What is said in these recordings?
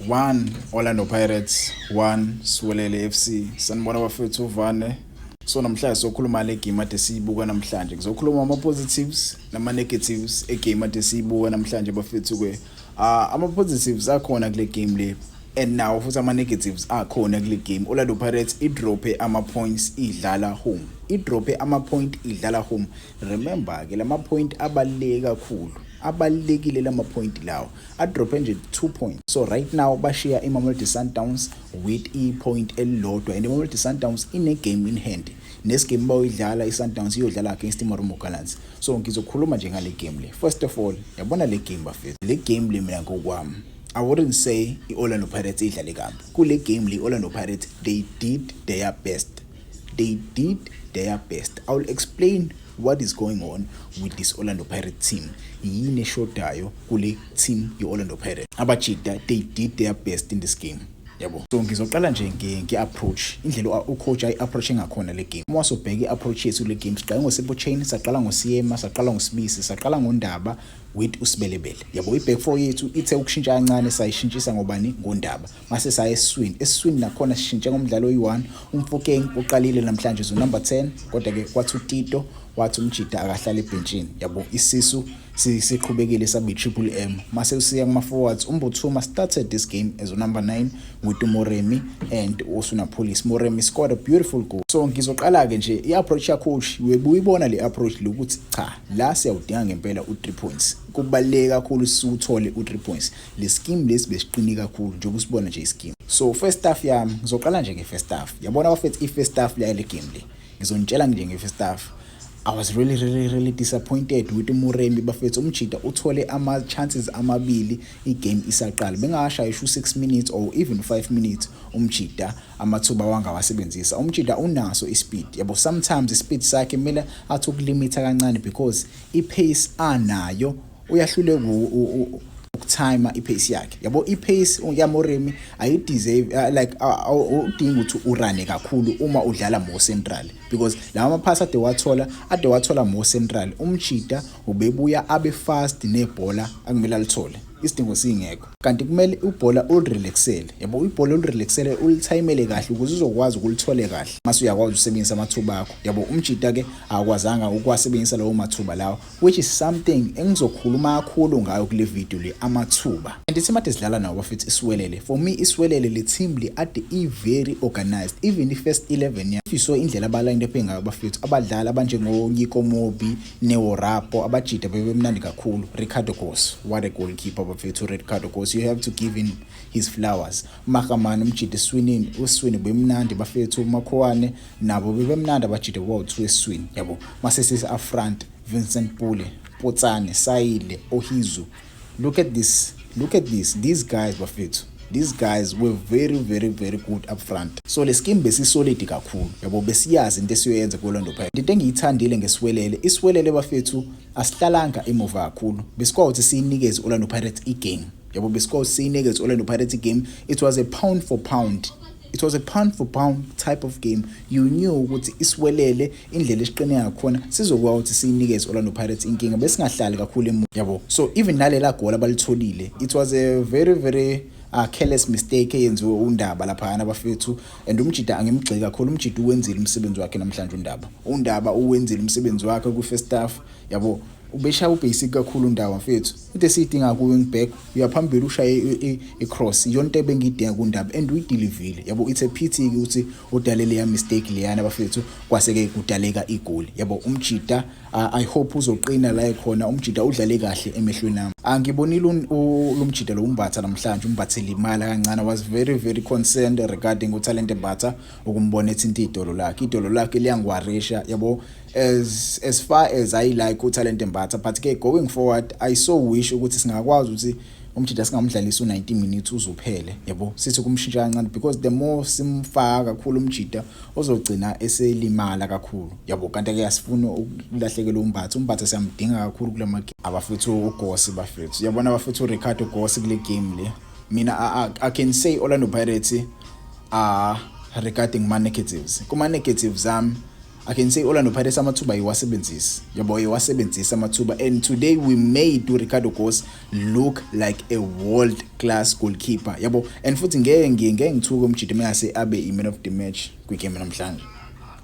1 Orlando Pirates, 1 Siwelele FC. Sanibona bafethu, uvane. So namhlanje sokhuluma le game ade siyibuka namhlanje. Ngizokhuluma ama positives nama negatives e-game ade siyibuka namhlanje, bafethu ke. Ah, ama positives akhona kule game le and now futhi ama negatives akhona kule game. Orlando Pirates idrope ama points idlala home. Idrope ama point idlala home. Remember ke, lama point abaluleke kakhulu. Abalulekile lama point lawo. Adrope nje 2 points. So right now bashiya iMamelodi Sundowns with i-point elilodwa and iMamelodi Sundowns ine game in hand. Next game bayoyidlala iSundowns iyodlala against iMarumo Gallants. So ngizokhuluma nje ngale game le. First of all, yabona le game, bafethu. Le game le, mina ngokwami, I wouldn't say iOrlando Pirates idlale kabi. Kule game le, Orlando Pirates, they did their best. They did their best. I will explain what is going on with this Orlando Pirates team. Yini eshodayo kule team ye-Orlando Pirates? Abajita, they did their best in this game. Yabo. So ngizoqala nje nge-approach, indlela ucoach ayi-approach ngakhona le game. Uma sobheka i-approach yethu le game, siqale ngoSipho Chaine, saqala ngoSeema, saqala ngoSibisi, saqala ngoNdaba with uSibelebele. Yabo, i-back four yethu ithe ukushintsha kancane, sayishintshisa ngobani? NgoNdaba. Mase saya esiswini. Esiswini nakhona sishintshe ngomdlalo oyi-1. UMofokeng uqalile namhlanje zo number 10, kodwa ke kwathi uTito wathi umjida akahlala ebhentshini. Yabo, isisu siqhubekile sabe triple M. Mase usiya kuma forwards, uMbuthuma started this game as number 9 with uMoremi and Oswin Appollis. Moremi scored a beautiful goal. So ngizoqala ke nje i-approach ya coach. Uyibona le approach lokuthi cha, la siyawudinga ngempela u3 points. Kubaluleke kakhulu siwuthole u3 points. Le scheme lesi besiqini kakhulu njengoba usibona nje i-scheme. So first half yami, ngizoqala nje nge-first half. Yabona bafethu, i-first half le game le. Ngizonitshela nje nge-first half. I was really, really, really disappointed with uMoremi, bafethu. Umjida uthole ama chances amabili igame isaqala, bengashaya ishu 6 minutes or even 5 minutes. Umjida amathuba wangawasebenzisa. Umjida unaso ispeed, yabo. Sometimes ispeed sakhe kumele athi ukulimita kancane because ipace anayo uyahluleka ukutimer ipace yakhe, yabo. Ipace yaMoremi ayideserve like udinga ukuthi urane kakhulu uma udlala more central, because lawa maphasi ade wathola more central, umjida ubebuya abe fast nebhola akumele alithole isidingo singekho, kanti kumele ibhola ulirelaxele, yabo. Ibhola ulirelaxele, ulithayimele kahle ukuze uzokwazi ukulithole kahle, mase uyakwazi ukusebenzisa amathuba akho, yabo. Umjida ke akwazanga ukuwasebenzisa lawo mathuba lawo, which is something engizokhuluma kakhulu ngayo kule video le, amathuba. And ithi made sidlala nawo, bafethu, iSiwelele. For me, iSiwelele, le team le ade i very organized, even i first 11 ya. If you saw indlela abaline up ngayo, bafethu, abadlali abanjengo Nyiko Mobbie, Neo Rapoo, abajida bebemnandi kakhulu. Ricardo Goss, what a goalkeeper, bafethu. Ricardo Goss, you have to give him his flowers. Mahamane umjida eswinini, uswini bemnandi, bafethu. Makhowane nabo bebemnandi, abajida bo2 eswini, yabo. Mase sisi up front, Vincent Pule, Potsane, Saile, Ohizu. Look at this, look at this, these guys, bafethu, these guys were very, very, very good up front. So le scheme besisolid kakhulu, yabo. Besiyazi into esiyoyenza ku-Orlando Pirates. Into engiyithandile ngeSiwelele, iSiwelele, bafethu, asihlalanga emuva kakhulu. Besikwazi ukuthi siyinikeze Orlando Pirates igame, yabo. Besikwazi siyinikeze Orlando Pirates igame. It was a pound for pound, it was a pound for pound type of game. You knew ukuthi iSiwelele, indlela esiqine ngakhona, sizokwazi ukuthi siyinikeze Orlando Pirates inkinga. Besingahlali kakhulu emuva, yabo. So even nalela goal abalitholile, it was a very, very careless mistake eyenziwe uNdaba laphana, bafethu. And umjida angimgxeki kakhulu. Umjida uwenzile umsebenzi wakhe namhlanje. uNdaba uwenzile umsebenzi wakhe ku first half, yabo. Ubeshaya ubasic kakhulu uNdaba, mfethu. Into esiyidinga ku wing back, uyaphambili ushaye i-cross. Iyona into ebengiyidinga kuNdaba and uyideliverile, yabo. It's a pity ukuthi udalele ya mistake leyana, bafethu, kwase ke kudaleka igoli, yabo. Umjida, I hope uzoqina la ekhona. Umjida udlale kahle emehlweni ami. Angibonile lo mjida lo uMbatha namhlanje. UMbatha limala kancane. Was very, very concerned regarding uTalent Mbatha, ukumbona ethinta idolo lakhe. Idolo lakhe liyangiworrysha, yabo. As far as I like uTalent Mbatha, but ke going forward I so wish ukuthi singakwazi ukuthi umjida singamdlalisi u90 minutes uzophele, yabo. Sithi kumshintsha kancane because the more simfaka kakhulu umjida ozogcina eselimala kakhulu, yabo. Kanti ke asifuni ukulahlekelwa uMbatha. UMbatha siyamdinga kakhulu kule game, abafethu. UGoss, bafethu, yabona, bafethu, uRicardo Goss kule game le, mina I can say Orlando Pirates, regarding my negatives, kuma negatives ami, I can say Orlando Pirates amathuba iwasebenzisa, yabo, iwasebenzisa amathuba, and today we made uRicardo Goss look like a world class goalkeeper, yabo. And futhi ngeke ngithuke umjita mase abe i-man of the match kwigame namhlanje.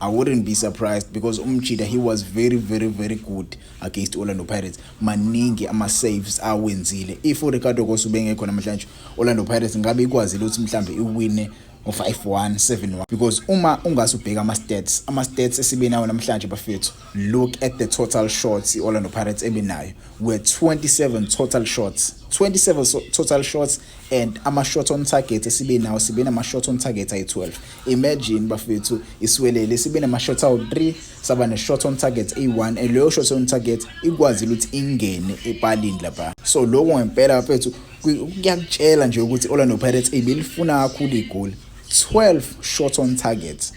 I wouldn't be surprised because umjita, he was very, very, very good against Orlando Pirates. Maningi ama saves awenzile. If uRicardo Goss ubengekho namhlanje, Orlando Pirates ngabe ikwazile ukuthi mhlambe iwine ngo-5-1, 7-1, because uma ungase ubheka ama stats esibe nawo namhlanje, bafethu, look at the total shots i-Orlando Pirates ebenayo. We're 27 total shots, 27 total shots, and ama-shot on target esibe nawo, sibe nama-shot on target ayi-12. Imagine, bafethu, iSiwelele sibe nama-shot awu-3, saba ne-shot on target eyi-1, and leyo shot on target ikwazile ukuthi ingene epalini lapha. So lokho ngempela, bafethu, kuyakutshela nje ukuthi Orlando Pirates ibelifuna kakhulu igoli. 12 shots on target,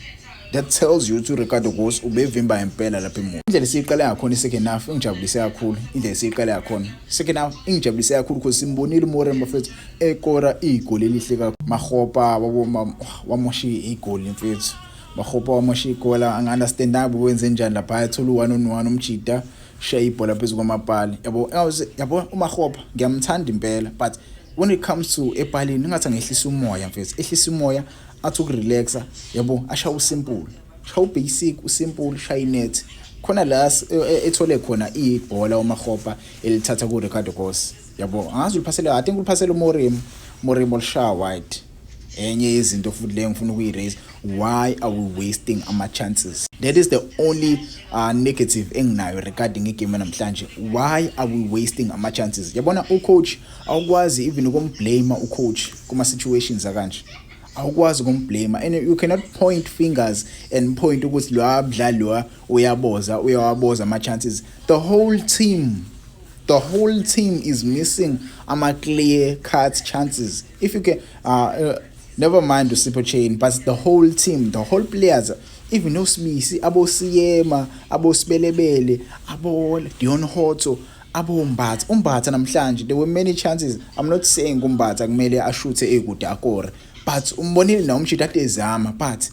that tells you ukuthi uRicardo Goss ubevimba impela lapha emuva. Indlela esiyiqale ngakhona i-second half ingijabulise kakhulu. Indlela esiyiqale ngakhona second half ingijabulise kakhulu because simbonile uMoremi, bafethu, ekora igoli elihle kakhulu. Makgopa wamosha igoli, mfethu. Makgopa wamosha igoli, angi-understandanga wenze njani lapha. Ethola u-one on one, umjita shaya ibhola phezu kwamapali, yabo. Yabo, uMakgopa ngiyamthanda impela, but when it comes to epalini, ngathi angehlisa umoya, mfethu, ehlisa umoya, athi ukurelaxa, yabo, ashaye usimple, shaya ubasic, usimple, shaya inet khona la ethole khona ibhola uMakgopa elithatha ku Ricardo Goss, yabo. Angazi uliphasele, I think uliphasele uMoremi. Moremi olishaya wide. Enye yezinto futhi leyo ngifuna ukuyi-raise: why are we wasting ama chances? That is the only negative enginayo regarding igame namhlanje. Why are we wasting ama chances? Yabona, ucoach, awukwazi even ukumblame ucoach kuma situations akanje. Awukwazi ukumblame, and you cannot point fingers and point ukuthi lo mdlali lo uyaboza, uyawaboza ama chances. The whole team is missing ama clear cut chances. If you can never mind uSipho Chaine, but the whole team, the whole players, even oSibisi, abo Siyema, abo Sibelebele, abo Deon Hotto, abo Mbatha. UMbatha namhlanje, there were many chances. I'm not saying uMbatha kumele ashuthe ekude akore, but umbonile na umshito ade ezama, but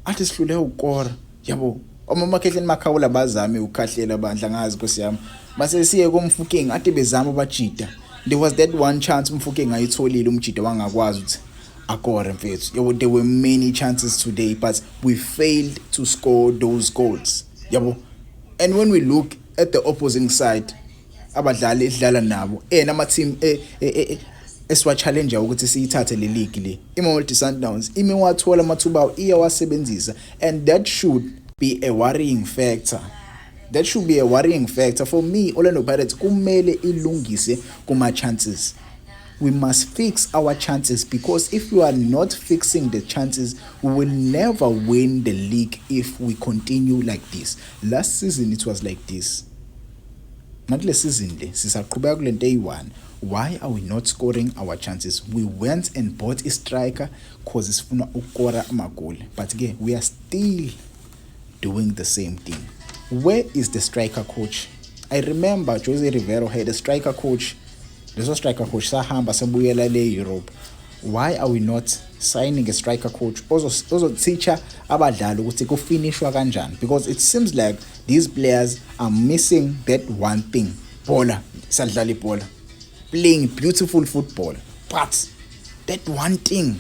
athi sihlule ukukora, yabo. Omakhehleni Makhawula bazame ukukhahlela bandla, ngazi Nkosi yami. Mase siye koMofokeng, ade bezama bajida. There was that one chance uMofokeng ayitholile, umjida wangakwazi ukuthi akore, mfethu, yabo. There were many chances today, but we failed to score those goals, yabo. And when we look at the opposing side, abadlali edlala nabo and ama team esiwa challenge ukuthi siyithathe le league le, iMamelodi Sundowns ime wathola amathuba, iyawasebenzisa, and that should be a worrying factor. That should be a worrying factor for me. Orlando Pirates kumele ilungise kuma chances. We must fix our chances, because if we are not fixing the chances, we will never win the league if we continue like this. Last season it was like this. Nakule season le sisaqhubeka kule nto eyi-one. Why are we not scoring our chances? We went and bought a striker 'cause sifuna ukukora amagoli, but ke we are still doing the same thing. Where is the striker coach? I remember Jose Rivero had a striker coach. Leso striker coach sahamba sabuyela le Europe. Why are we not signing a striker coach ozoteacha abadlali ukuthi kufinishwa kanjani? Because it seems like these players are missing that one thing. Bhola sadlala ibhola, playing beautiful football, but that one thing